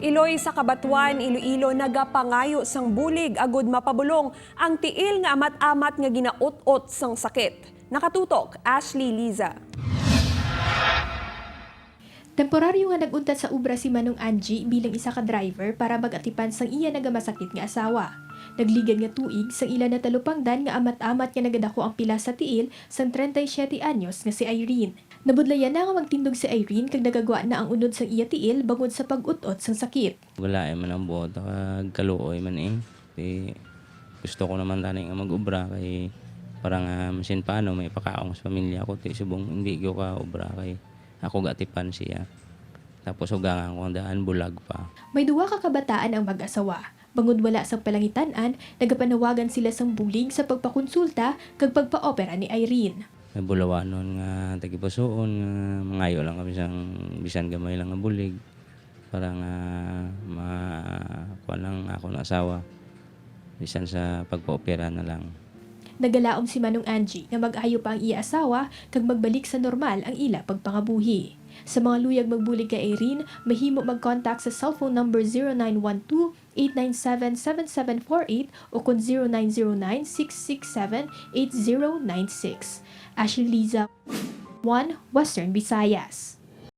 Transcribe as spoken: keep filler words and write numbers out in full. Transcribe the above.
Iloy sa Cabatuan, Iloilo, nagapangayo sang bulig agud mapabulong ang tiil nga amat-amat nga ginaut-ot sang sakit. Nakatutok, Ashley Liza. Temporaryo nga nag-untat sa obra si Manong Angie bilang isa ka driver para mag-atipan sang iya nagamasakit nga asawa. Nagligad nga tuig sang ila natalupangdan nga amat-amat nga nagadako ang pilas sa tiil sang treinta y siete anyos nga si Irene. Nabudlayan na nga magtindog si Irene kag nagagwa na ang unod sang iya tiil bangod sa pag-ut-ot sang sakit. Wala man ang buot, kag kaluoy man eh. Ti, gusto ko naman tani nga mag-obra kay para nga masin paano may pakaon sa pamilya ko. Ti subong hindi ko ka obra kay ako gatipan siya. Tapos ugangan ko ang daan, bulag pa. May duha ka kabataan ang mag-asawa. Bangod wala sang palangitan-an, nagapanawagan sila sang bulig sa pagpakonsulta kag pagpaopera ni Irene. May bulawanon nga tagipusoon nga mangayo lang kami sang bisan gamay lang nga bulig para nga ma-, kuwan lang ako na asawa, bisan sa pagpaopera na lang. Nagalaom si Manong Angie nga mag-ayo pa ang iya asawa kag magbalik sa normal ang ila pagpangabuhi. Sa mga luyag magbulig kay Irene, mahimo mag-contact sa cellphone number zero nine one two, eight nine seven, seven seven four eight o kon zero nine zero nine, six six seven, eight zero nine six. Ashley Liza, One Western Visayas.